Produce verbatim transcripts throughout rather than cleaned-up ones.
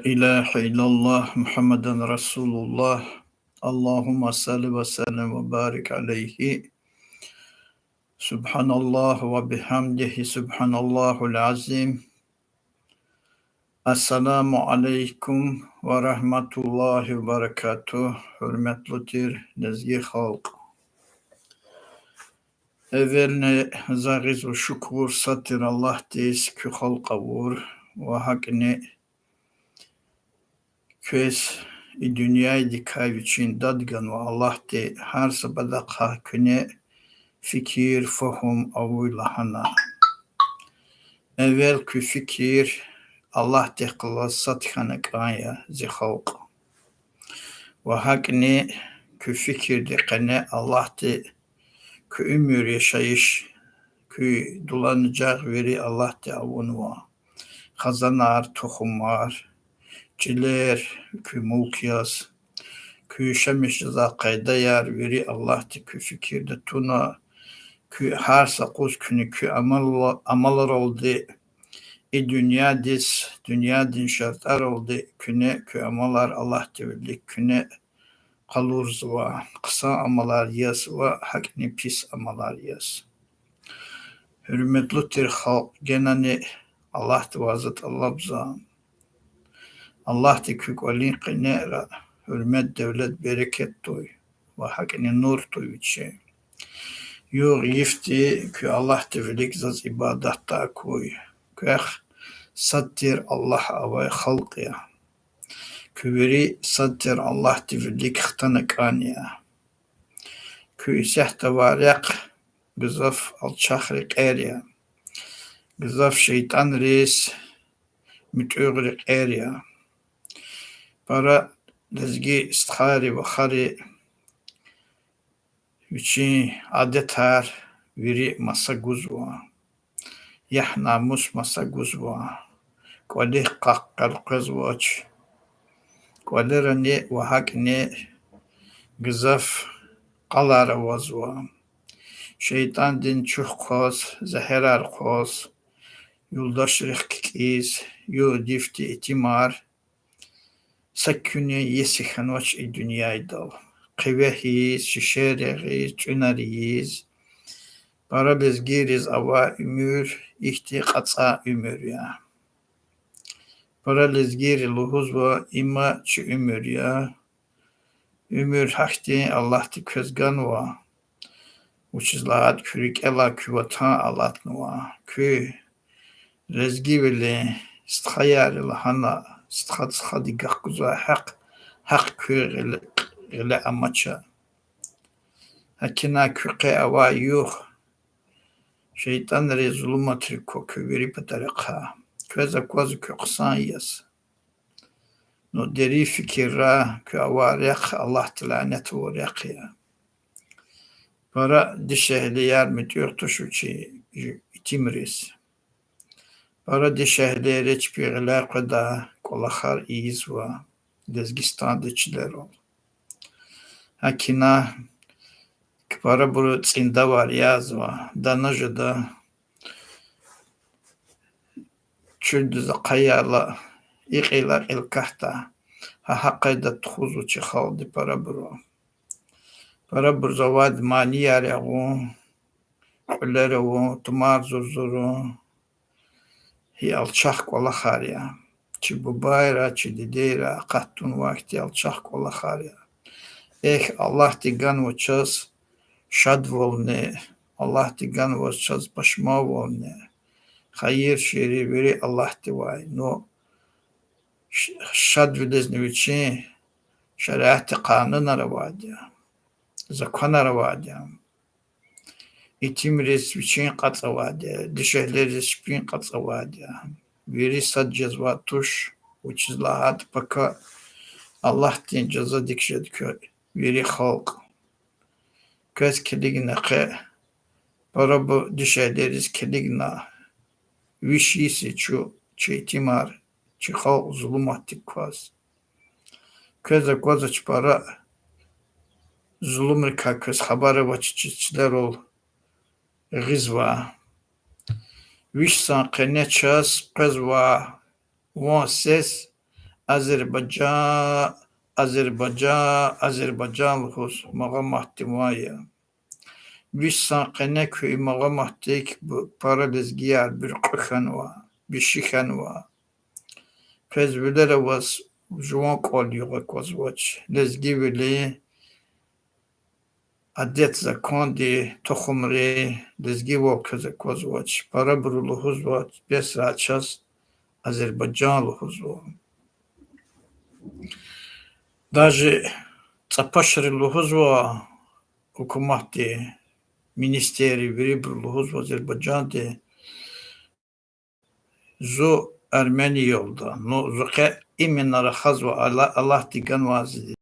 إله إلا الله محمد رسول الله. اللهم صل وسلم وبارك عليه. سبحان الله وبحمده، سبحان الله العظيم. السلام عليكم ورحمة الله وبركاته. Гьуьрметлу тир лезги халкь. Эвелни за гъизва шукур сад тир Аллагьдиз куь халкь авур ва гьакӀни квез и дуьньядикай вичин дад ганва Аллагьди, гьар са патахъай куьне фикир, фагьум авуй лагьана. Эвел куь фикир Аллагьдихъ галаз сад хьана кӀан я, зи халкь. Ва гьакӀни куь фикирдин къене Аллагьди куь уьмуьр, яшайиш, куь дуланажагъ вири Аллагьди авунва. Хизанар, тухумар, чилер, куь мулк яз, куь яшамиш жезвай къайдаяр вири Аллагьди куь фикирда туна, куь гьар са къуз куьне куь амал-, амалралди, и дуьньядиз, дуьньядин шартӀаралди куьне куь амалар Аллагьдин вилик куьне къалурзава, хъсан амалар яз ва гьакӀни пис амалар яз. Гьуьрметлу тир халкь, генани Аллагьдивай за тӀалабзава, Аллагьди куь кӀвалин къенера гьуьрмет, девлет, берекат туй ва гьакӀни нур туй вичи. Югъ-йифди куь Аллагьдин вилик заз ибадатдай акуй. Квехъ сад тир Аллагь авай халкь я. Куь вири сад тир Аллагьдин вилик хтана кӀан я. Куь исятда авай рехъ гзаф алчах рекьер я. Гзаф шейтӀанриз муьтӀуьгъ рекьер я. Пара лезги стхайри, вахари вичин адетар вири маса гузва. Ягь-намус маса гузва. КӀвалихъ къакъ къекъвезвач. КӀвалерани ва гьакӀни гзаф къалар авазва. ШейтӀандин чуьхъ хъваз, зегьерар хъваз, юлдашрихъ кикӀиз, югъ-йифди итимар, са куьнин иеси хьанвач и дуьньядал. Хъивегьиз, шишер ягъиз, тӀуьнар ийиз. Пара лезгийриз авай уьмуьр ихьтин кьацӀай уьмуьр я. Пара лезгийри лугьузва: има чи уьмуьр я. Уьмуьр гьахьтин Аллагьди квез ганва, вучиз лагьайтӀа куь рикӀелай куь ватан алатнава, куь лезгивилин стхаяр я лагьана, стха-стхади гахгузвай гьахъ, гьахъ куь гъиле, гъиле амача. ГьакӀ ина куь къе авай югъ шейтӀанрин зулуматрик ква куь вири патарихъай. Квез аквазва куь хъсан яз. Ну, дерин фикирра, куь авай рехъ Аллагьди лянет авур рехъ я. Пара дишегьлияр муьтӀуьгъ тушув чи итимриз. Пара дишегьлийри чпин гъиляй къведай кӀвалахар ийизва Лезгистандин чилерал. ГьакӀ ина кӀвалахарбуру цӀиндавар язва, дана жеда, чуьлдиз ахъайла, икьил-акьил катда, гьа гьа къайда тухузва чи халкьди парабуру. Парабуруз авайди манияр ягъун, кьуьлер авун, тумар зурзурун, гьи алчах кӀвалахар я. Чи бубайрай, чи дидейрай акъатнавай хьтин алчах кӀвалахар я. Эхь, Аллагьди ганва чаз шадвални, Аллагьди ганва чаз пашманвални. Хайир-шерри вири Аллагьдивай. Ну, ш-, шадвилизни вичин шариатдин къанунар авайди я, законар авайди я. Итимриз вичин кьацӀ авайди я, дишегьлийриз чпин кьацӀ авайди я. Вири сад жезвай туш, вучиз лагьайтӀа пака Аллагьдин жазадик жеда квез вири халкь. Квез килигна къе, парабур дишегьлийриз килигна, виш йис я чун, чи итимар, чи халкь зулуматдик кваз. Квез аквазва чпара зулумрикай квез хабар авач чи чилерал гъизва. Виш сан къене чаз къвезва ван сес Азербайжан, Азербайжан, Азербайжан лугьуз магъаматди ван я. Виш сан къене куь и магъаматдик бу-, пара лезгияр буьркьуь хьанва, биши хьанва. Квез вилер аваз, жуван кӀвал-югъ аквазвач. Лезгивилин адет-законди, тухумри лезгивал квез аквазвач. Парабуру лугьузва, бесра чаз азербайжан лугьузва. Даже цӀапашри лугьузва, гьукуматди, министри, вирибуру лугьузва Азербайжанди, зу Армени ялда. Ну, зу къе именно рахазва, Аллагьди ганвайди.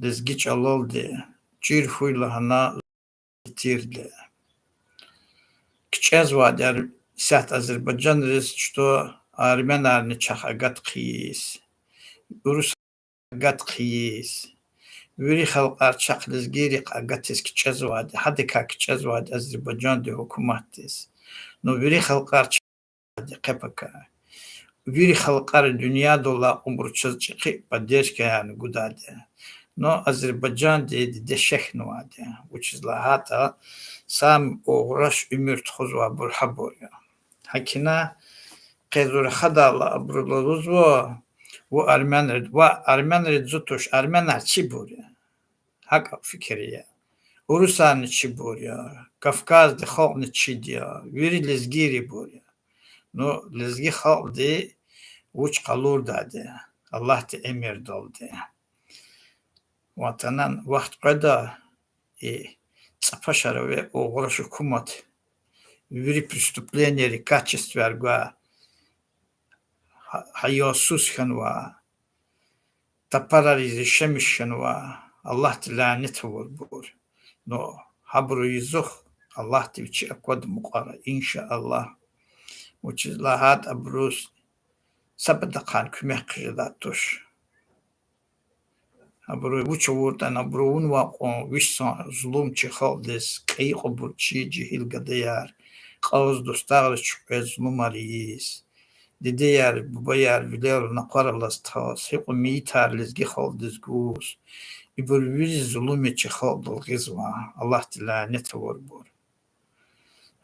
Лезги чӀалалди, чир хьуй лагьана, тирди. КичӀезвайди ар-, исятда азербайжанриз, что армянарни чахъ агат хъийиз, урусар агат хъийиз, вири халкьар чахъ лезгийрихъ агатиз кичӀезвайди, гьадакай кичӀезвайди Азербайжанди гьукуматдиз. Ну, вири халкьар чахъ ди хъепакай. Вири халкьари дуьньядал алай кьванбуру чаз чӀехи поддержкаярни гудайди. Но Азербайжанди диде шехьнавайди. Вучиз лагьайтӀа сам угъраш уьмуьр тухузвайбур гьабур я. ГьакӀ ина къе зун рахадайла абуру лугьузва, ва армянри, ва армянри зу туш, армянар чибур я. ГьакӀ фикир ая. Урусарни чибур я, Кавказдин халкьни чид я, вири лезгийрибур я. Ну, лезги халкьди вуч къалурдайди, Аллагьдин эмирдалди. Ватанан вахт къведа, и цӀапашар авай угъраш гьукумат вири преступленияри, качестваяр гвай, гьа-, гьаясуз хьанва, тапарар ийиз яшамиш хьанва, Аллагьди лянет авурбур. Ну, гьабуру язух Аллагьди вичи аквада мукьвара, иншааллагь. Вучиз лагьайтӀа абуруз са патахъай куьмек хъжедай туш. Абуру вуч авуртӀани, абуру авунвай кьван виш сан зулум чи халкьдиз, кьейи кьванбур чи жегьил гадаяр кьаз, дустагъриз чуькьвез, зулумар ийиз, дидеяр, бубаяр вилерал накъвар алаз таз, гьикьван мейитар лезги халкьдиз гуз, ибур вири зулуми чи халкьдал гъизва, Аллагьди лянет авурбур.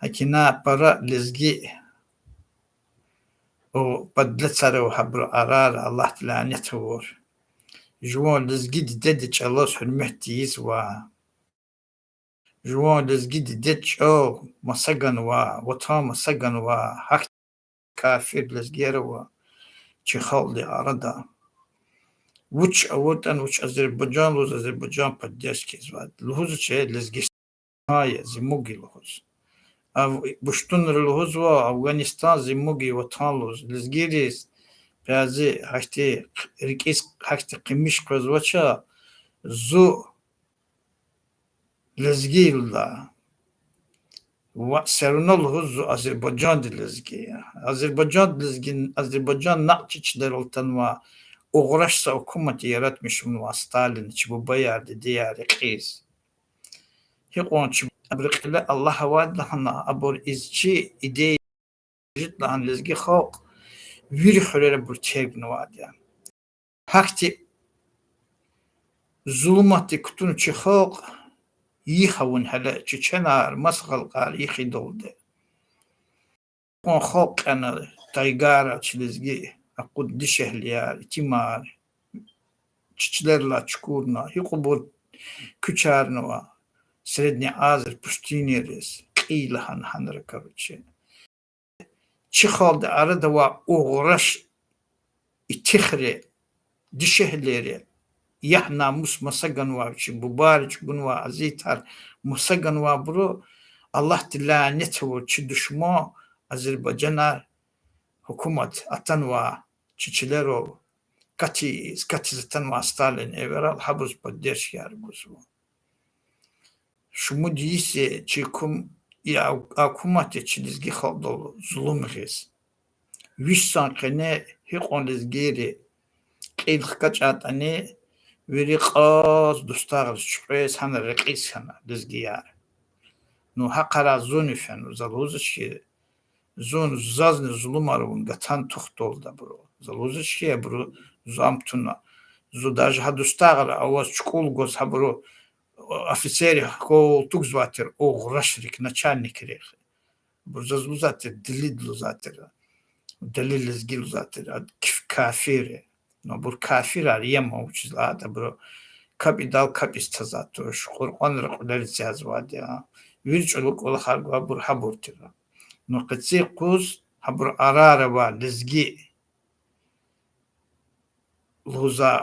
ГьакӀ ина пара лезги, о, подлецар ава гьабурун арада, Аллагьди лянет авур. Жуван лезги дидедин чӀалаз гьуьрмет тийизвай, жуван лезги дидед чӀал маса ганвай, ватан маса ганвай, гьахьтин кафир лезгияр ава чи халкьдин арада. Вуч авуртӀани, вуч азербайжан лугьуз, азербайжан поддержка ийизвай. Лугьузвач лезги я, зи муг я лугьуз. Ав-, пуштунри лугьузва, Афгъанистан зи муг я ватан лугьуз. Лезгийриз бязи гьахьтин рикӀиз, гьахьтин къимиш къвезвач, зу лезги я лугьуда. Ва всё равно лугьуз зу Азербайжандин лезги я. Азербайжандин лезги, Азербайжан накь чи чилерал атанва, угъраш са гьукумат яратмишунва Сталин, чи бубаяр, дидеяр рекьиз. Гьикьван чи абурун кьиле Аллагь авайди лагьана, абур из чи идея жеда лагьана лезги халкь вири хуьрера абур тергнавайди я. Гьахьтин зулуматдик кутуна чи халкь йиф авуна гьеле, чеченар, маса халкьар йиф ийидалди. Кьван халкь кьена тайгайра чи лезги, акъудна дишегьлияр, итимар, чи чилерилай чукурна, гьикьванбур куьчернава Средняя Азия, пустыняриз, кьий лагьана гьанра, короче. Чи халкьдин арада авай угъраш, итихри, дишегьлийри, ягь-намус маса ганвай, чи бубайри чӀугунвай азиятар маса ганвайбуру, Аллагьди лянет авур чи душман азербайжанар, гьукумат атанвай чи чилерал, катиз, катиз атанвай Сталин эверал, гьабуруз поддержкаяр гузва. Шумуд йис я чи гьукум-, и а-, а гьукуматди чи лезги халкьдал зулум гъиз. Виш сан къене гьикьван лезгийри кьил хкажайтӀани, вири кьаз, дустагъриз чуькьвез, гьана рекьиз хьана лезгияр. Ну, гьахьарай зунни фена, за лугьузвач хьи, зун, зазни зулумар авун гатана тухдалда абуру. За лугьузвач хьи, абуру зун ам туна. Зун даже гьа дустагъра аваз чукӀул гваз гьабуру офицеррихъ калтугзавай тир, угърашрихъ, начальникрихъ. Абур заз лугьузвай тир, делил лугьузвай тир. Делил лезги лугьузвай тир, а киф-, кафир я. Ну, абур кафирар я ман, вучиз лагьайтӀа абуру капӀ ийидайла капӀ ийиз тазвай туш, Къуръанра кьуьлериз язвайди я. Вири чӀуру кӀвалахар гвайбур гьабур тир. Ну, къенин юкъуз гьабурун арада авай лезги лугьузвай,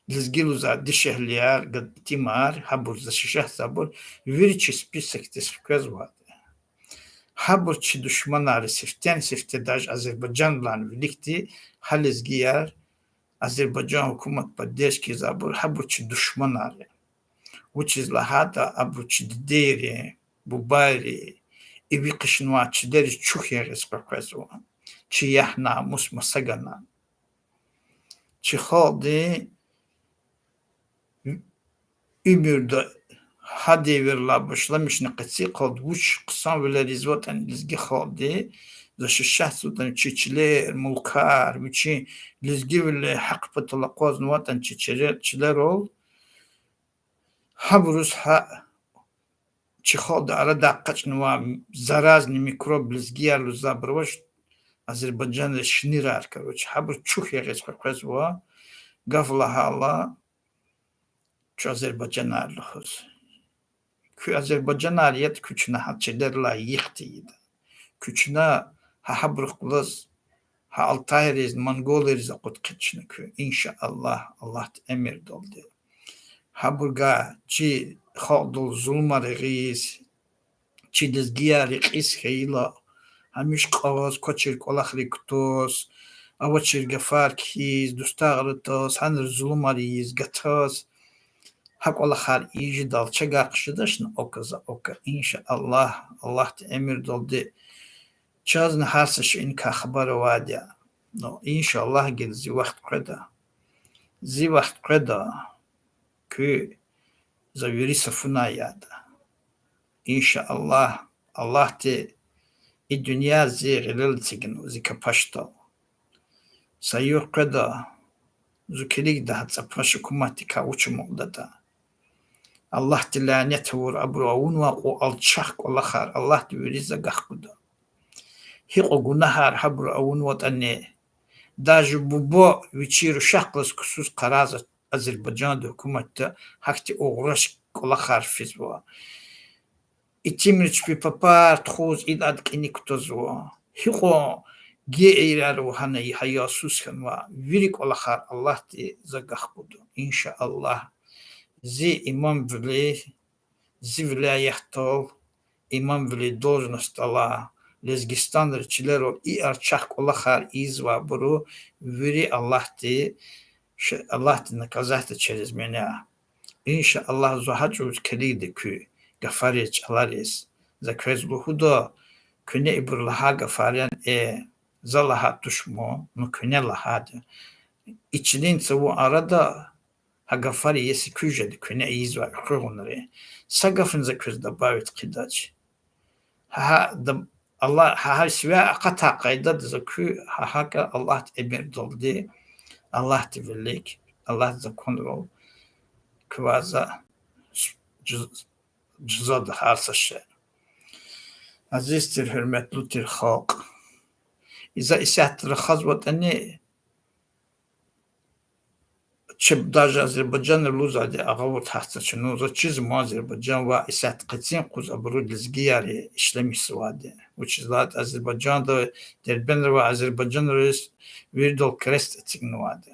лезги лугьузвай дишегьлияр, гад-, итимар, гьабур защищатьзавайбур, вири чи списокдиз хквезвайди. Гьабур чи душманар я, сифтени-сифте даже азербайжанлуни виликди гьа лезгияр, Азербайжан гьукумат поддержка ийизвайбур, гьабур чи душманар я. Вучиз лагьайтӀа абуру чи дидейри, бубайри, иви хъийизвай чилериз чух ягъиз къекъвезва. Чи ягь-намус маса гана. Чи халкьди уьмуьрда гьа девирлай башламишна къенин юкъуз вуч хъсанвилер ийизватӀани лезги халкьди, защищатьзаватӀани чи чилер, мулкар, вичин лезгивилин гьахъ патал акъвазнаватӀани чи чиле-, чилерал, гьабуруз гьа чи халкьдин арадай экъечӀнавай заразный микроб лезгияр лугьузвайбур авач, азербайжанриз шинирар, короче, гьабур чух ягъиз къекъвезва, гаф лагьайла, куьн азербайжанар я лугьуз. Куьн азербайжанар ятӀа, куьн чна гьа чилерилай йиф тийида. Куьн чна гьа гьабурухъ галаз, гьа алтайриз, монголриз акъуд хъийида чна куьн, иншааллагь, Аллагьдин эмирдалди. Гьабурувай чи халкьдал зулумар гъиз, чи лезгияр рекьиз хьайила, гьамиша кьаз, квачир кӀвалахрик кутаз, авачир гафар кхьиз, дустагъра атаз, гьанра зулумар ийиз гатаз, гьа кӀвалахар ийиз жедайла чавай хъсан жедачни, аквазва, аквазва, иншааллагь, Аллагьдин эмирдалди. Чазни гьар са шейиникай хабар авайди я. Ну, иншааллагь, гила зи вахт къведа. Зи вахт къведа, куьн за вири сафунай яда. Иншааллагь, Аллагьди и дуьнья зи гъилел эцигнава, зи капашдал. Са югъ къведа, зун килигда гьа цӀапаш гьукуматдикай вуч амукьдатӀа. Аллагьди лянет авур абуру авунвай кьван алчах кӀвалахар Аллагьди вириз агакь гуда. Гьикьван гунагьар гьабуру авунватӀани, даже буба вичин рушахъ галаз ксуз къарагъзава Азербайжандин гьукуматда, гьахьтин угъраш кӀвалахар физва. Итимри чпин папар тухуз идалди кӀаник кутазва. Гьикьван гейрар ава гьана, гьаясуз хьанва. Вири кӀвалахар Аллагьди за агакь гуда, иншааллагь. Зи имамвили, зи вилаятдал имамвилин должностьдал алай, Лезгистанрин чилерал и алчах кӀвалахар ийизвайбуру вири Аллагьди, ш-, Аллагьди наказать ийида через меня. Иншааллагь, зун гьа чӀавуз килигда куь гафариз, чӀалариз. За квез лугьуда, куьне ибур лагьай гафар яни, э, за лагьай туш ман, ну куьне лагьайди я. И чилин цавун арада гьа гафар, если куьз жеда, куьне ийизвай экуьгъунри. Са гафни за квез добавить хъийидач. Гьа, гьа, даб-, Аллагь, гьа, гьа сивяй акъатай къайдада за куьн, гьа, гьакӀа Аллагьдин эмирдалди, Аллагьдин вилик, Аллагьдин законрал квез за ж-, жазада гьар са шей. Азиз тир, гьуьрметлу тир халкь. За исятда рахазватӀани, чи даже азербайжанри лугьузвайди агъавурда гьатзава чна, ну, заз чизва ман, Азербайжан ва исятда къенин юкъуз абуру лезгияр ишлемишзавайди. Вучиз лагьайтӀа Азербайжанда, Дербентда авай азербайжанриз виридал крест эцигнавайди.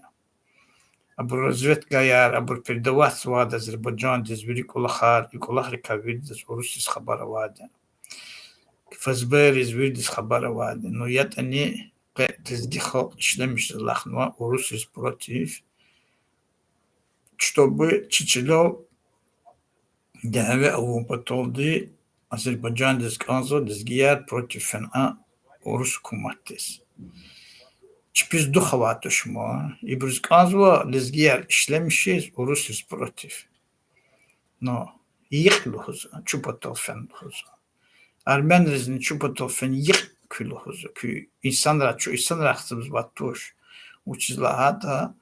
Абур разведкаяр, абур передаватьзавайди Азербайжандиз вири кӀвалахар, и кӀвалахрикай виридаз урусриз хабар авайди. ФСБ-риз виридаз хабар авайди. Ну, ятӀани къе лезги халкь ишлемишиз алахънава урусриз против, чтобы чи чилел дяве авун паталди Азербайжандиз кӀанзава лезгияр против фена урус гьукуматдиз. Чпиз дух авай туш ман, ибуруз кӀанзава лезгияр ишлемишиз урусриз против. Ну, йикь лугьузва, чун патал фена лугьузва. Армянризни чун патал фена йикь куь лугьузва, куь инсанра, чун инсанрай хцабзавай туш. Вучиз лагьайтӀа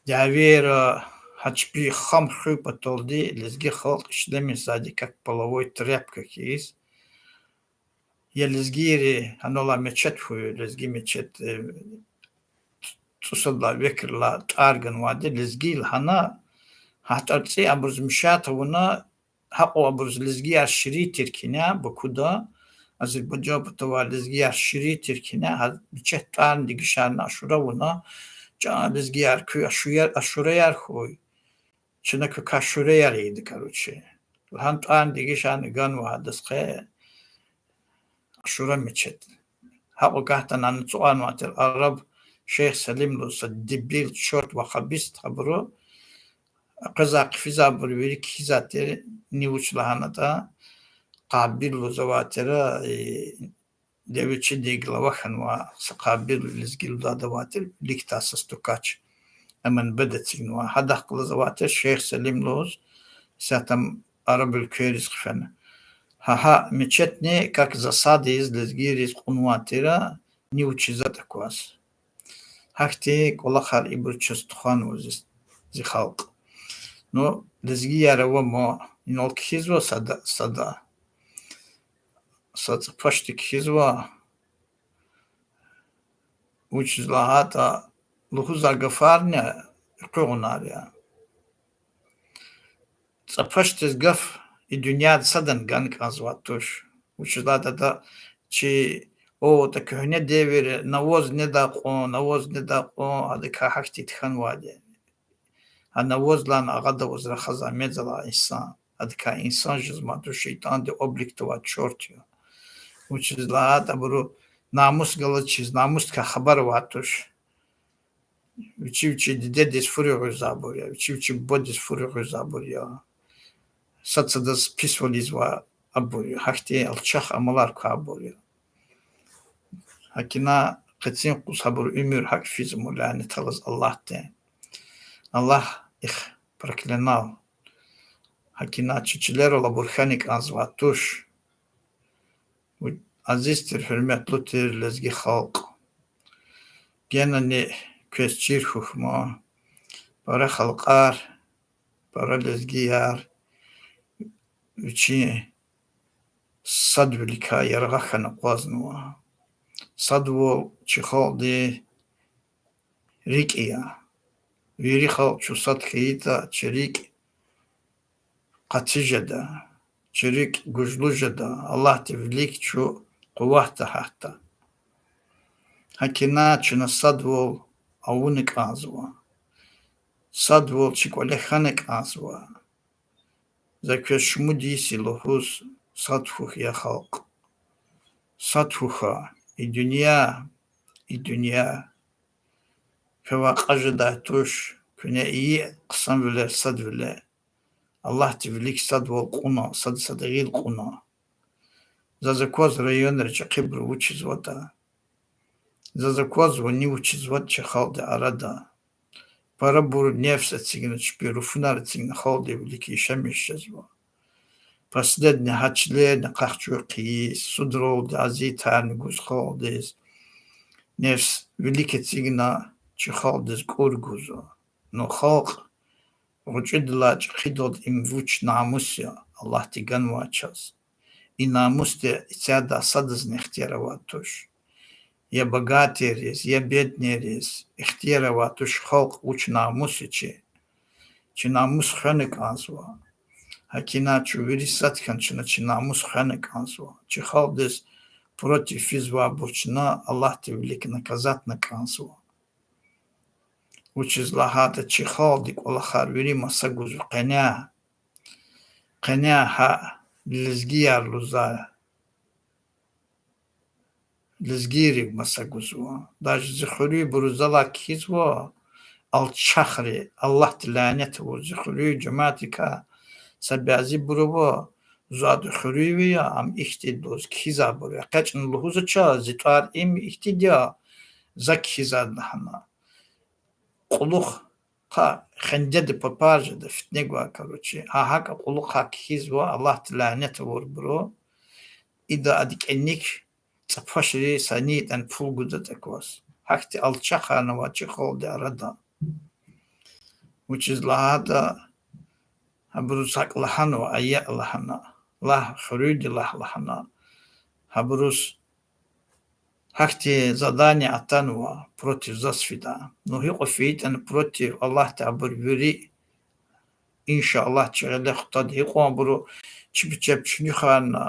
дявейра гьа чпи хам хуьн паталди лезги халкь ишлемишзавайди как половой тряпка хьиз. Я лезгийри, гьанал алай мечеть хьуй, лезги мечеть, э, цӀусад лагьай векрилай тӀвар ганвайди лезги лагьана, гьа тӀварцӀи абуруз мешать авуна, гьакьван абуруз лезгияр ширин тир кхьиняй Бакуда, Азербайжан патавай лезгияр ширин тир кхьиняй, гьа мечеть тӀварни дегишарна, ашура авуна, чан лезгияр, куь ашуяр, ашураяр хьуй, чна квекай шураяр ийида, короче. Лагьана тӀварни дегишарна, ганва гьадаз къе ашура мечеть. Гьакьван гагьдани ана ацукьарнавай тир араб Шейх Салим лугьуз са дебил, черт, ваххабист абуру. Къвезвай хъфизвайбур вири кхьизвай тир, ни вуч лагьанатӀа, Къабил лугьузвай тир, э, девичидин глава хьанвай са Къабил, лезги лугьудай авай тир, виликдай са стукач, МНБ-да эцигнавай. Гьадахъ галаз авай тир Шейх Салим лугьуз, исятда ам араб уьлквейриз хъфена. Гьа, гьа мечетьни как засада яз лезгийриз кьунвай тир, ни вучиз ятӀа кваз. Гьахьтин кӀвалахар ибур чаз тухванва зи, зи халкь. Ну, лезгияр ава ма, инал кхьизва сада, сада. Са цӀапашди кхьизва, вучиз лагьайтӀа лугьузвай гафарни экъуьгъунар я. ЦӀапашдиз гаф и дуьньяда садани гана кӀанзавай туш. Вучиз лагьайтӀа ада чи, о, та куьгьне девирда навоз недай кьван, навоз недай кьван, адакай гьахьтин тахьанвайди. Гьа навозлайни агъада аваз рахазвай мез алай инсан, адакай инсан жезмай туш, шейтӀандин обликда авай черт я. Вучиз лагьайтӀа абуру намус галачиз, намусдикай хабар авай туш. Вичи-вичи дидедиз фу руьгъуьзвайбур я, вичи-вичи бубадиз фу руьгъуьзвайбур я. Сад-садаз писвал ийизвай абур я, гьахьтин алчах амалар квайбур я. ГьакӀ ина къенин юкъуз гьабурун уьмуьр гьакӀ физ ама, лянет алаз Аллагьди. Аллагь их проклинал. ГьакӀ ина чи чилерал абур хьана кӀанзавай туш. Азиз тир, гьуьрметлу тир лезги халкь. Генани квез чир хьухь ман, пара халкьар, пара лезгияр вичин садвиликай яргъа хьана акъвазнава. Садвал чи халкьдин рикӀ я. Вири халкь чун сад хьайитӀа, чи рикӀ къати жеда, чи рикӀ гужлу жеда, Аллагьдин вилик чун къуватда гьатда. ГьакӀ ина чна садвал авуна кӀанзава. Садвал чи кӀвале хьана кӀанзава. За квез шумуд йис я лугьуз, сад хьухь, я халкь. Сад хьухь, и дуьнья, и дуьнья квевай кьаз жедай туш, куьне ийи хъсанвилер садвиле. Аллагьдин вилик садвал кьуна, сад-сад гъил кьуна. Заз акваз районра чӀехибуру вучизватӀа. Заз аквазва ни вучизватӀа чи халкьдин арада. Парабуру нефс эцигна, чпин руфунар эцигна халкьдин вилик яшамиш жезва. Последний гьа чилерни къахчуй хъийиз, судралди азиятарни гуз халкьдиз, нефс вилик эцигна чи халкьдиз кӀур гузва. Ну халкь гъвечӀидалай чӀехидалди им вуч намус я, Аллагьди ганвай чаз. И намусди исятда садазни ихтияр авай туш. Я богатыйриз, я бедныйриз ихтияр авай туш халкь вуч намус я чи. Чи намус хвена кӀанзава. ГьакӀ ина чун вири сад хьана чна чи намус хвена кӀанзава. Чи халкьдиз против физвайбур чна Аллагьдин вилик наказатьна кӀанзава. Вучиз лагьайтӀа чи халкьдин кӀвалахар вири маса гузва къене. Къене гьа лезгияр лугьузвай лезгийрив маса гузва. Даже зи хуьруьбуру залай кхьизва, алчахри, Аллагьди лянет авур зи хуьруьн жемятдикай са бязибур ава, зун адан хуьруьви я, ам ихьтин лугьуз кхьизвайбур я. ЭкъечӀна лугьузвач, зи тӀвар им ихьтинди я, за кхьизвайди лагьана. Кьулухъ хъа хендеда папар жеда, фитне гвай, короче. Гьа гьакӀа кьулухъай кхьизва, Аллагьди лянет авурбуру. Ида адан кӀаник цӀапашри са ни ятӀани пул гудатӀа кваз. Гьахьтин алчахарнавай чи халкьдин арада. Вучиз лагьайтӀа гьабуруз гьакӀ лагьанва, ая лагьана, лагь, хуьруьди лагь лагьана. Гьабуруз гьахьтин задание атанва против заз фида. Ну, гьикьван фейитӀани против, Аллагьди абур вири, иншаллагь, чи гъиле хутада. Гьикьван абуру чпи чеб чуьнуьхарна,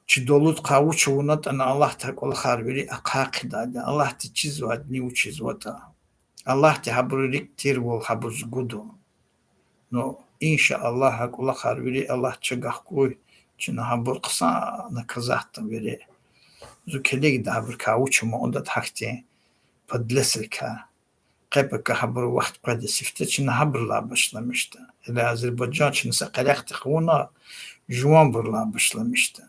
чи далудихъай вуч авунатӀани, Аллагьди гьа кӀвалахар вири ахъа хъийидайди я, Аллагьди чизвайди ни вуч ийизватӀа. Аллагьди гьабурун рикӀ тирвал гьабуруз гуда. Ну, иншаллагь, гьа кӀвалахар вири Аллагьди чагахъ хьуй, чна гьабур хъсан наказатда вири. Зун килигда гьабурукай вуч амукьдатӀа гьахьтин подлецрикай. Къе-пака гьабуру вахт къведа сифте, чна гьабурулай башламишда. Гьеле Азербайжан чна са къерехдихъ авуна, жуванбурулай башламишда.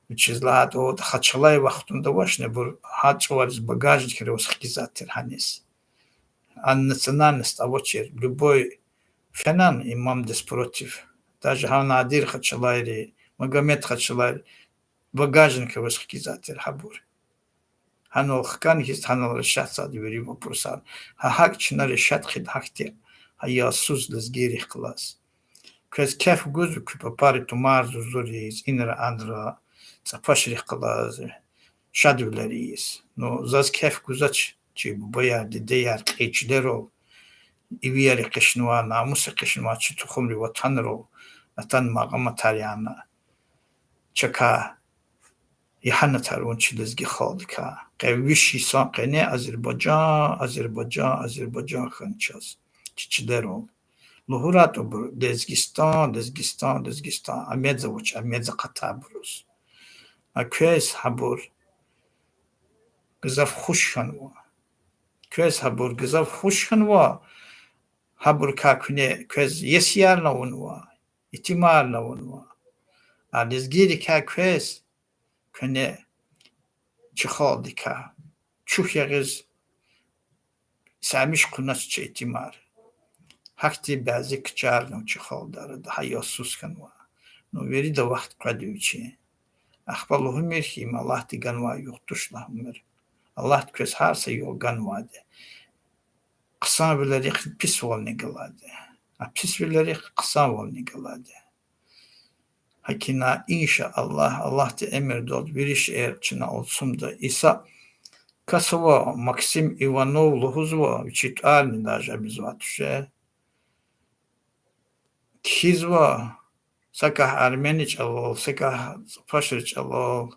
Вучиз лагьайтӀа Хачалай вахтунда авачни абур, гьа чӀавариз багажникра аваз хкизвай тир гьаниз. А национальность авачир, любой фенан имамдиз против. Даже гьа Надир Хачалайри, Магомед Хачалайри багажникра аваз хкизвай тир гьабур. Гьанал хкана хьиз, гьанал решатзавайди вири вопросар. Гьа гьакӀ чна решат хъийида гьахьтин гьаясуз лезгийрихъ галаз. Квез кеф гузва куь папари тумар зурзуриз, инра-анра, цӀапашрихъ галаз шадвилериз. Ну, заз кеф гузвач, чи бубаяр, дидеяр кьей чилерал, ивияр экъичнавай, намус экъичнавай, чи тухумри ватанрал атанмай гъаматар яна. Чакай игьанатар авун чи лезги халкьдикай. Къе виш йисан къене Азербайжан, Азербайжан, Азербайжан хьана чаз чи чилерал. ЛугьурайтӀа абуру Лезгистан, Лезгистан, Лезгистан, амедзавач, амедз акъатай абуруз. А квез гьабур гзаф хуш хьанва. Квез гьабур гзаф хуш хьанва, гьабурукай куьне квез иесиярни авунва, итимарни авунва. А лезгийрикай квез, куьне чи халкьдикай чухь ягъиз сямиш хъунач чи итимар. Гьахьтин бязи кичӀерни ава чи халкьдин арада, гьаясуз хьанва. Ну, вирида вахт къведа вичин. Ахпа лугьумир хьи, им Аллагьди ганвай югъ туш лагьумир. Аллагьди квез гьар са югъ ганвайди. Хъсанвилерихъ писвални галайди, а писвилерихъ хъсанвални галайди. ГьакӀ ина, иншаллагь, Аллагьди эмирдалди вири шейэр чна алцумда. Иса кас ава, Максим Иванов лугьузва, вичи тӀварни даже амизвай туш. Кхьизва, сакӀа армени чӀалал, сакӀа цӀапашри чӀалал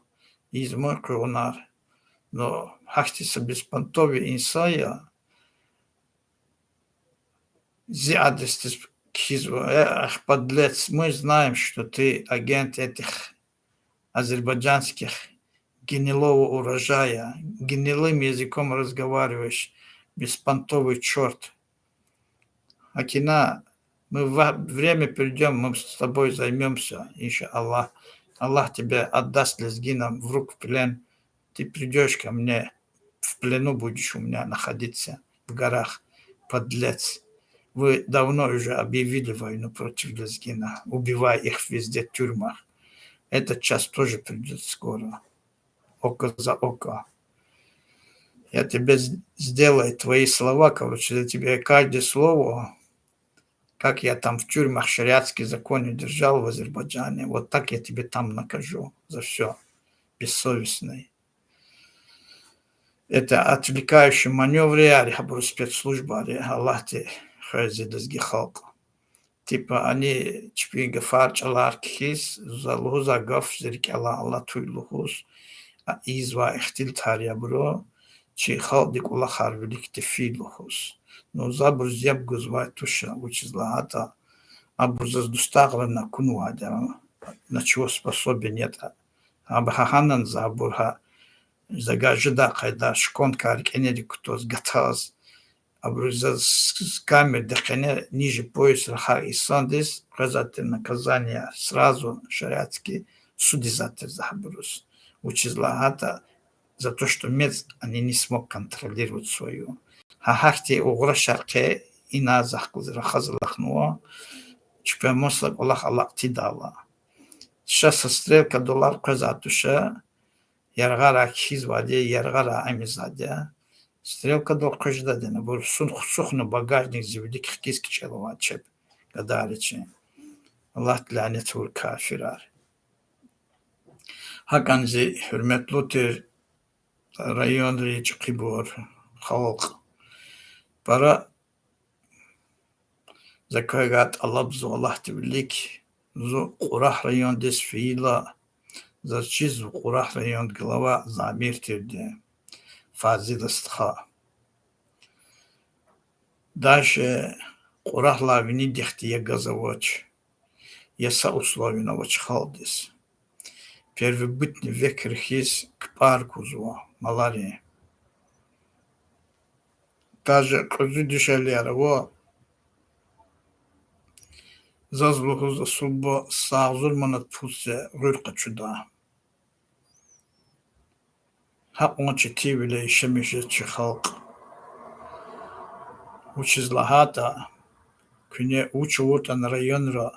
ийизмай къугъунар. Но гьахьтин са беспонтовый инсан я, зи адресдиз кхьизва: Эх, подлец, мы знаем, что ты агент этих азербайджанских гнилого урожая, гнилым языком разговариваешь, беспонтовый чёрт. ГьакӀ ина, мы, время придём, мы с тобой займёмся, иншаллах. Аллах тебя отдаст лезгинам в руки, в плен. Ты придёшь ко мне, в плену будешь у меня находиться, в горах, подлец. Вы давно уже объявили войну против лезгина, убивая их везде в тюрьмах. Этот час тоже придёт скоро. Око за око. Я тебе с-, сделаю твои слова, короче, я тебе каждое слово, как я там в тюрьмах шариатский закон не держал в Азербайджане, вот так я тебе там накажу за всё, бессовестный. Это отвлекающий манёвр я, гьабуру спецслужбари, Аллагьди хуьз я лезги халкь. Типа, ани чпин гафар чӀалар кхьиз, за лугьузвай гаф зи рикӀелай алатуй лугьуз, ийизвай ихтилатар я абуру, чи халкьдин кӀвалахар виликди фейи лугьуз. Ну, за абуруз яб гузвай туш, вучиз лагьайтӀа абур заз дустагъран акунвайди я, на чего способен ятӀа. Абур гьа гьанани за абур гьа, за гьа жедай къайдада шконкай рикӀинрик кутаз, гатаз, абур заз с-, с-, камердин къене ниже пояса рахай инсандиз къвезвай тир наказание, сразу шариатский суд ийизвай тир за гьабуруз. Вучиз лагьайтӀа за то, что мез они не смог контролировать свою. Гьа гьахьтин угърашар къе ина захъ галаз рахаз алахънава, чпин масла кӀвалах алакь тийидайла. Ша са стрелкадал къвезвай туш, яргъара кхьизвайди я, яргъара амизвайди я. Стрелкадал къвезвайди я, абур сун хсухна багажникдиз вилик хкиз кичӀела авай чеб гадайри чи. Аллагьди лянет авур кафирар. ГьакӀни зи гьуьрметлу тир районрин чӀехибур, халкь, пара за квевай тӀалабзава Аллагьдин вилик, зун Кьурагь райондиз фейила, заз чизва Кьурагь райондин глава Замир тирди, Фазила стха. Даже Кьурагьдилай винидихъди я газ авач, я са условияни авач халкьдиз. Первобытный векра хьиз кпӀар гузва маларин. Даже кьуьзуь дишегьлияр ава, заз лугьуз асубур са агъзур манат пул це гъуьр къачуда. Гьакьван четинвиле яшамиш жез чи халкь. Вучиз лагьайтӀа, куьне вуч авуртӀани районра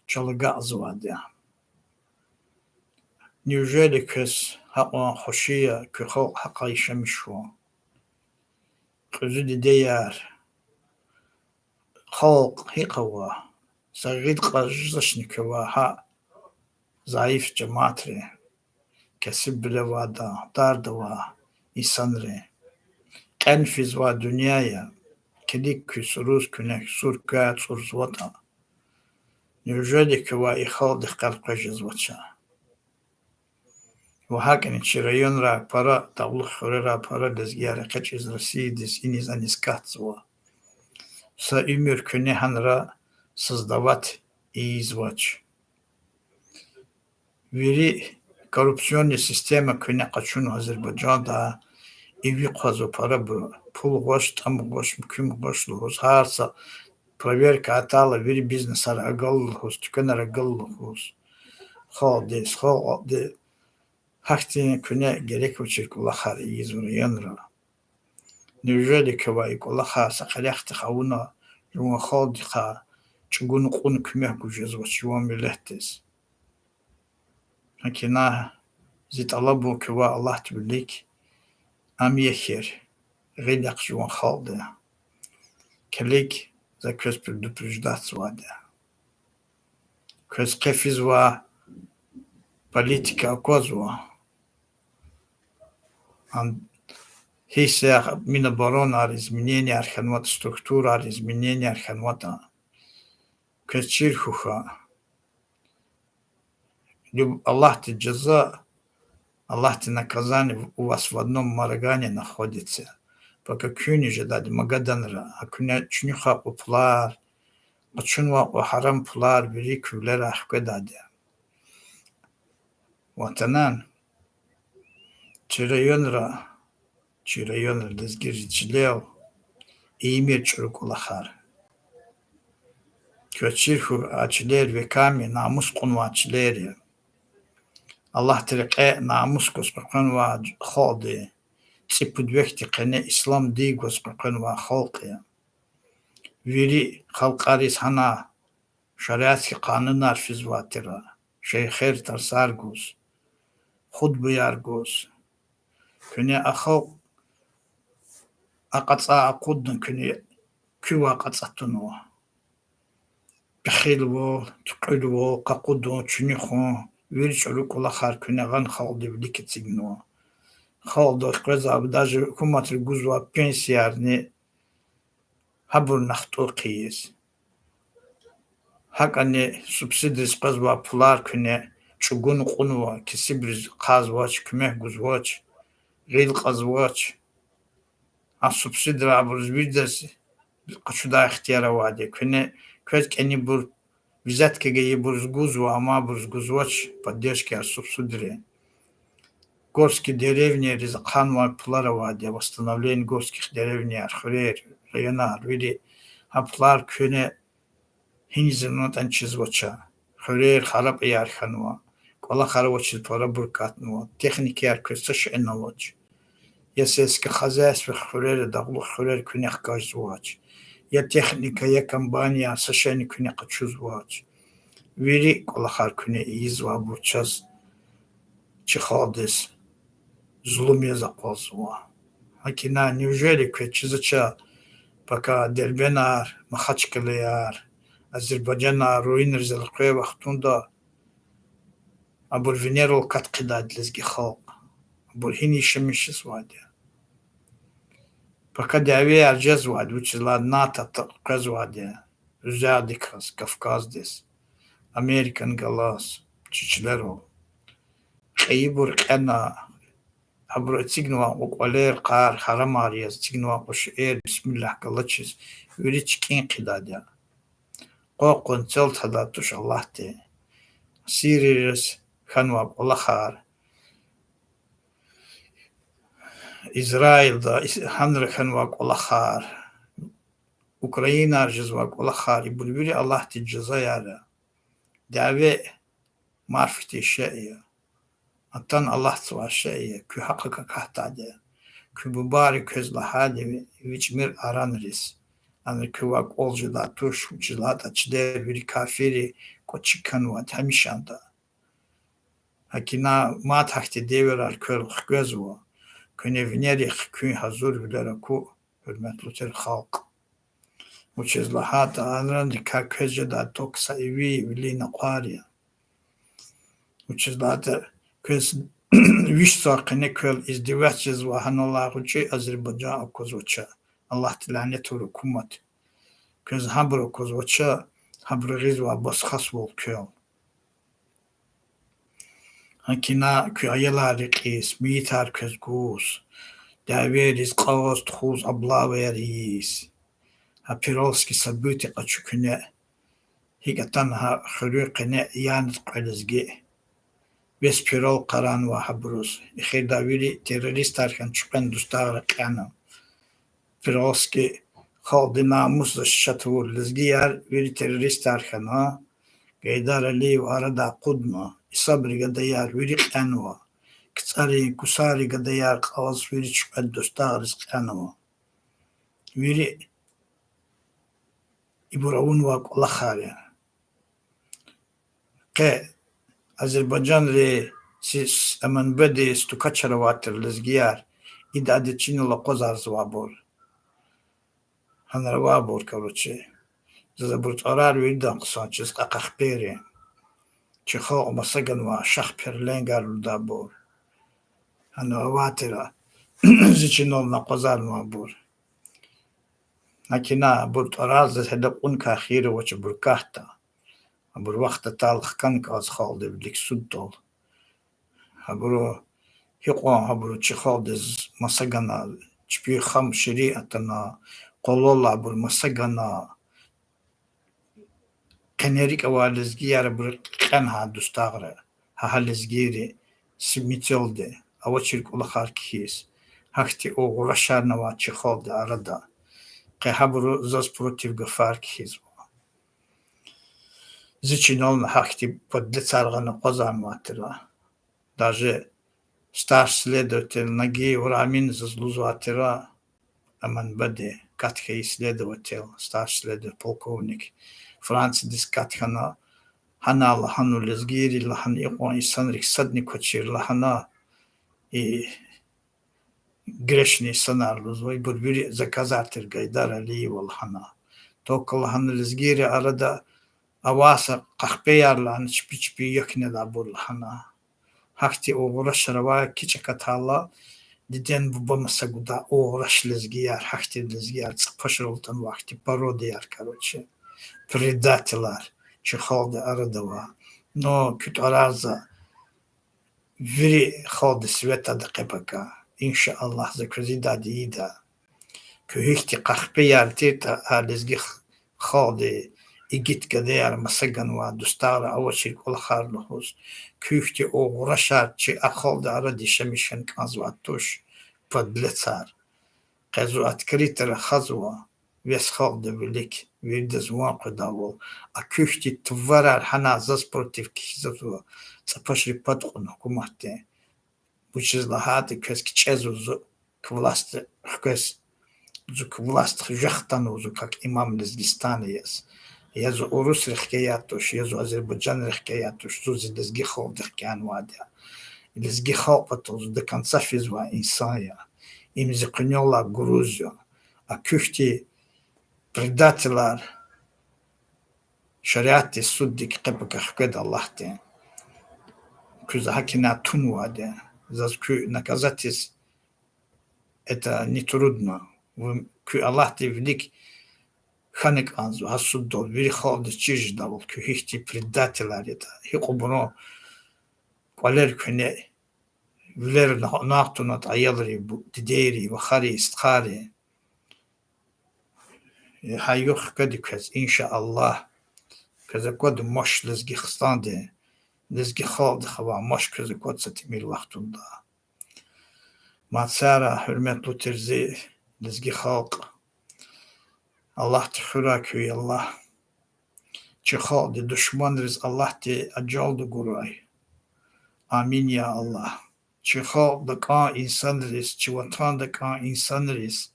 чал агакьзавайди я. Неужели квез гьакьван хуш я куь халкь гьакӀа яшамиш хьун? Кьуьзуь дидеяр, халкь гьикӀ ава? Са гъил кьаз жезвачни квевай гьа зайиф жемятри, кесибвиле авайда, дарда авай инсанри. Кьен физвай дуьнья я, килиг куь суруз, куьне сур квай цӀурзаватӀа. Неужели квевай и халкьдихъ къел къвез жезвач? Ва гьакӀни чи районрай пара, дагълух хуьрерай пара лезгияр экъечӀиз Россиядиз, иниз-аниз катзава. Са уьмуьр куьне гьанра создавать ийизвач. Вири коррупционный система куьне къачунва Азербайжанда, иви хъвазва парабуру, пул гъваш, тӀам гъваш, муькуьм гъваш лугьуз, гьар са проверка атайла вири бизнесар агалда лугьуз, туьквенар агалда лугьуз. Халкьдиз, халкьди гьахьтин куьне герек авачир кӀвалахар ийизва районра. Неужели квевай и кӀвалахар са къерехдихъ авуна, жуван халкьдихъай чӀугуна кьуна куьмек гуз жезвач жуван миллетдиз? ГьакӀ ина зи тӀалабун квевай Аллагьдин вилик, ам я хьи, гъил яхъ жуван халкьди. Килиг, за квез предупреждатьзавайди я. Квез къе физвай политика аквазва. Ан-, гьисс я Миноборонари измененияр хьанватӀа, структурари измененияр хьанватӀа, квез чир хьухь. Аллагьдин жаза, Аллагьдин наказание у вас в одном магазе находится. Пока куьнни жедайди магаданра, а куьне чуьнуьхай кьван пулар, къачунвай кьван гьарам пулар вири куь вилерай хкведайди я. Ватанан, чи районра, чи районра лезги чилел ийимир чӀуру кӀвалахар. Квез чир хьухь, а чилер веками намус кьунвай чилер я. Аллагьдин рекье намус гваз къекъвенвай халкьди, цӀипуд векдин къене ислам дин гваз къекъвенвай халкь я. Вири халкьариз гьана шариатдин къанунар физвай тир, шейхер тарсар гуз, хутбаяр гуз. Куьне а халкь акъатзавай акъудна куьне куьвай акъатзавай тунва. Пехилвал, туькьуьлвал, къакъудун, чуьнуьхун, вири чӀуру кӀвалахар куьне гъана халкьдин вилик эцигнава. Халкьдал къвезвай, даже гьукуматри гузвай пенсиярни гьабурни ахту хъийиз. ГьакӀни субсидириз къвезвай пулар куьне чӀугуна кьунва, кесибриз ахъайзавач, куьмек гузвач, гъил кьазвач. А субсидирай абуруз виридаз къачудай ихтияр авайди я. Куьне, квез кӀанибур взятка гайибуруз гузва, амма абуруз гузвач поддержкаяр, субсидири. Горский деревнийриз ахъанвай пулар авайди я, восстановление горских деревнияр, хуьрер, районар, вири. Гьа пулар куьне гьиниз авунатӀани чизвач. Хуьрер харапӀаяр хьанва, кӀвалахар авачиз парабур катнава, техникаяр квез са шейни авач. Я сельское хозяйство хуьрера, дагълух хуьрера куьне хкажзавач. Я техника, я комбайнар, са шейни куьне къачузвач. Вири кӀвалахар куьне ийизвайбур чаз, чи халкьдиз зулум яз акъвазва. ГьакӀ ина, неужели квез чизвач, пака Дербентар, Махачкъалаяр, Азербайжанар руинриз элкъвей вахтунда абур винерал кат хъийидайди лезги халкь? Абур гьина яшамиш жезвайди я? Пака дявеяр жезвайди, вучиз лагьайтӀа НАТО къекъвезвайди я гуьзелдикраз Кавказдиз, Американ галаз, чи чилерал. Кьейибур кьена, гьабуру эцигнавай кьве кӀвалер, къар, гьарамар яз эцигнавай кьве шейэр, бисмиллагь галачиз, вири чкӀин хъийидайди я. Къокъваз цел тадай туш Аллагьди. Сирияда хьанвай кӀвалахар, Израилда, ис-, гьанра хьанвай кӀвалахар, Украинада жезвай кӀвалахар, ибур вири Аллагьдин жазаяр я. Дяве марф хьтин шей я. Атана Аллагьдиз цавай шей я, куь гьахъ акатдайди я. Куь бубайри квез лагьайди я, ви чӀимир аранриз. Анра квевай кӀвал жедай туш, вучиз лагьайтӀа чилер вири кафирри кӀвачик хьанвайди гьамишанда. ГьакӀ ина, мад гьахьтин девирар квел хквезва. Куьне винерихъ куьн гьазурвилер аку, гьуьрметлу тир халкь. Вучиз лагьайтӀа анрандикай квез жедай ток са иви, вилин накъвар я. Вучиз лагьайтӀа квез виш йисан къене квел издевать жезва, гьаналай гъвечӀи Азербайжан аквазвач. Аллагьди лянет авур гьукумат. Квез гьабур аквазвач, гьабуру гъизвай басхасвал квел. ГьакӀ ина, куь аялар рекьиз, мейитар квез гуз, дявейриз кьаз тухуз, облаваяр ийиз. Гьа Перовский событие къачу куьне. ГьикӀ атана гьа хуьруьн къене янайтӀа кьве лезги. Вес Перов къарагънавай гьабуруз. Эхирдай вири террористар хьана, чуькьвен дустагъра кьена. Перовский халкьдин намус защищать авур лезгияр вири террористар хьана. Гайдар Алиев арадай акъудна, и са бригадаяр вири кьенва. КцӀарин, кусарин гадаяр кьаз вири чуькьвед дустагъриз кьенва. Вири ибур авунвай кӀвалахар я. Къе Азербайжанри, си-, МНБ-ди стукачар авай тир лезгияр, идадиз чинал акъвазарзавайбур. Гьанра авайбур, короче. Заз абур тӀварар виридан хъсан, чиз кьакьахпери. Чи халкь маса ганвай шахпер ленгар лугьудайбур. Гьана авай тир, зи чинал акъвазарнавайбур. ГьакӀ ина, абур тӀварар заз гьеле кьуникай хийир авач, абур катда. Абур вахт атайла хкана кӀанзава халкьдин вилик суддал. Гьабуру гьикьван гьабуру чи халкьдиз маса гана, чпин хам ширин атана, къвалал абур маса гана, къене рикӀ авай лезгияр абуру кьена гьа дустагъра, гьа, гьа лезгийри, симителди, авачир кӀвалахар кхьиз, гьахьтин угърашарни авай чи халкьдин арада. Къе гьабуру заз против гафар кхьизва. Зи чинални гьахьтин подлецар гъана акъвазарнавай тир. Даже старший следователь Нагиев Рамин заз лугьузвай тир, МНБ-ди кат хьайи следователь, старший следователь, полковник, Франциядиз кат хьана, гьана лагьана лезгийри лагьана, икьван инсанрик садни квачир лагьана, и грешный инсанар лугьузва, ибур вири заказар тир Гайдар Алиева лагьана. Только лагьана лезгийрин арада авай са къахпеяр лагьана чпи-чпин як недайбур лагьана. Гьахьтин угърашар авай кичӀ акатайла, дидени-бубани маса гудай угъраш лезгияр, гьахьтин лезгияр, цӀапашрал атанвай гьахьтин породаяр, короче, предателар чи халкьдин арада ава. Но куь тӀварар за вири халкьдиз свет ада къе-пака. Иншаллагь, за квез идайди ийида. Куь гьихьтин къахпеяр тиртӀа, а лезги халкьдин игит гадаяр маса ганвай дустагъра авачир кӀвалахар лугьуз, куь гьихьтин угърашар чи а халкьдин арада яшамиш хьана кӀанзавай туш, подлецар. Къе зун открыто рахазва вес халкьдин вилик, виридаз ван къведайвал. А куь гьихьтин туварар гьана заз против кхьизва, цӀапашри пад кьуна гьукуматдин. Вучиз лагьайтӀа квез кичӀезва зун к власти хквез, зун к власти хжах атанва зун как имам Лезгистана яз. Я зун урусрихъ хкеяй туш, я зун азербайжанрихъ хкеяй туш, зун зи лезги халкьдихъ кӀанвайди я. Лезги халкь патал зун до конца физвай инсан я. Им зи къуьнелай гуруз я. А куьхьтин предателар шариатдин суддик къе-пака хкведа Аллагьди. Куьз гьакӀ ина тунвайди я. Заз куьн наказать ийиз, это не трудно. Куьн Аллагьдин вилик хьана кӀанзава гьа суддал, вири халкьдиз чир жедайвал, куьн гьихьтин предателар ятӀа, гьикьванбурун кӀвалер куьне, вилер нагъв тунатӀа аялри, дидейри, вахари, стхайри. Гьа югъ хкведа квез, إن شاء الله. Квез аквада муш Лезгистандин, лезги халкьдихъ авай муш квез аквада са тӀимил вахтунда. Мад сара, гьуьрметлу тир зи лезги халкь, Аллагьди хуьрай куьн, я Аллагь. Чи халкьдин душманриз Аллагьди ажалда гурай. Амин, я Аллагь. Чи халкьда кӀан инсанриз, чи ватанда кӀан инсанриз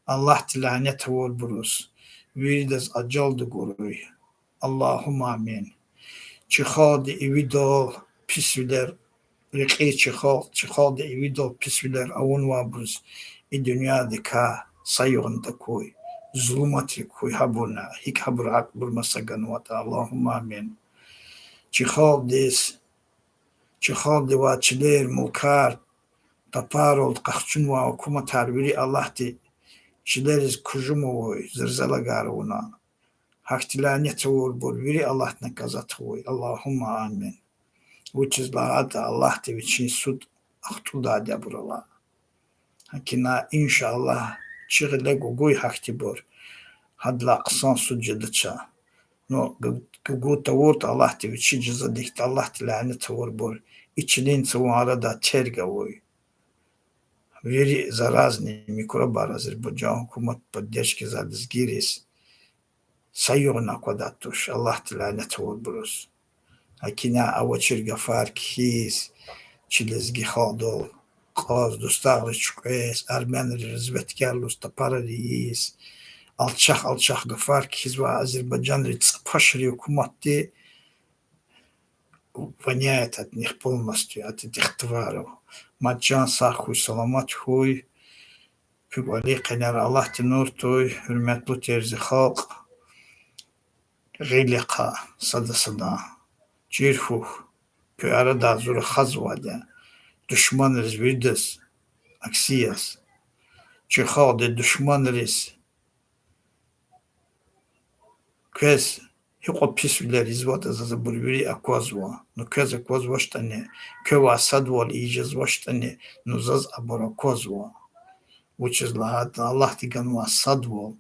Аллагьди лянет авурбуруз виридаз ажалда гурай. اللهم آمين. Чи халкьдин ивидал писвилер, рекьиз чи халкь, чи халкьдин ивидал писвилер авунвайбуруз и дуьньядикай са югъни тахьуй, зулуматрик хьуй гьабурни, гьикӀ гьабур гьакьбур маса ганватӀа. اللهم آمين. Чи халкьдиз, чи халкьдивай чилер, мулкар тапаралди къахчунвай гьукуматар вири Аллагьди чилериз кужум авуй, зилзилагар авуна. Гьахьтин лянет авурбур вири Аллагьди наказать хьуй. اللهم آمين. Вучиз лагьайтӀа Аллагьди вичин суд ахтӀудайди я абурал. ГьакӀ ина, إن شاء الله, чи гъиле гугуй гьахьтинбур, гьадалай хъсан суд жедач. Ну, гугуй тавуртӀа Аллагьди вичин жазадихъ, Аллагьди лянет авурбур, и чилин цавун арада терг авуй. Вири заразный микробар Азербайжан гьукумат поддержкадиз лезгийриз са югъни аквадай туш, Аллагьди лянет авурбуруз. ГьакӀ ина авачир гафар кхьиз, чи лезги халкьдал кьаз, дустагъриз чуькьвез, армянриз разведкаяр лугьуз, тапарар ийиз, алчах-алчах гафар кхьизвай азербайжанрин цӀипашрин гьукуматди воняет от них полностью, от этих тварей. Мад чан сагъ хьуй, саламат хьуй. Куь кӀвалин къеняр Аллагьди нур туй, гьуьрметлу тир зи халкь. Гъил яхъа сада-садан. Чир хьухь, куь арадай зур рахазвайди я душманриз виридаз акси яз. Чи халкьдин душманриз квез гьикьван писвилер ийизватӀа, заз абур вири аквазва. Ну квез аквазвачтӀани, квевай садвал ийиз жезвачтӀани, ну заз абур аквазва. Вучиз лагьайтӀа Аллагьди ганвай садвал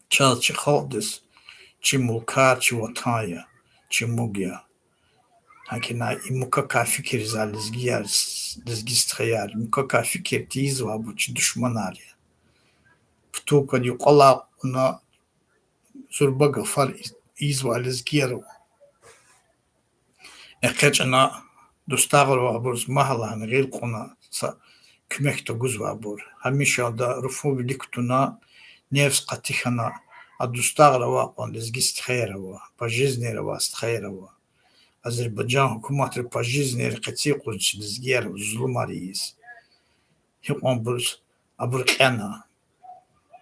чаз, чи халкьдиз, чи мулкар, чи ватан я, чи муг я. ГьакӀ ина и мукакай фикирзавай лезгияр, лезги стхаяр, мукакай фикир тийизвайбур чи душманар я. Путулкадин юкьвалай кьуна зурба гафар ийизвай лезгияр ава. ЭкъечӀна дустагъра авайбуруз магьлани гъил кьуна са куьмек тагузвайбур. Гьамишанда руфун вилик кутуна, нефс къати хьана, а дустагъра авай кьван лезги стхаяр ава, пожизненно авай стхаяр ава. Азербайжан гьукуматри пожизненно къецин къуз чи лезгияр зулумар ийиз. Гьикьванбуруз абур кьена.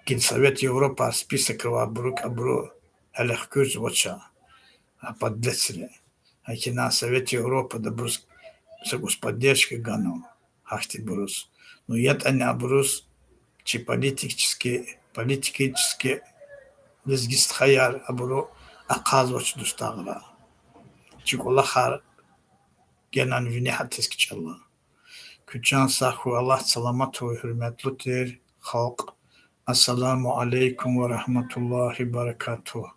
Гила Совет Европа списокра авайбурук абуру гьеле хкуьрзавач, а подлецри. ГьакӀ ина Совет Европада абуруз са кӀус поддержка гана гьахьтинбуруз. Ну ятӀани абуруз чи политический, политический лезги стхаяр абуру ахъайзавач дустагъра. Чи кӀвалахар генани вине гьатиз кичӀела. Куь чан сагъ хьуй, Аллагьди саламат авуй, гьуьрметлу тир халкь. السلام عليكم ورحمة الله وبركاته.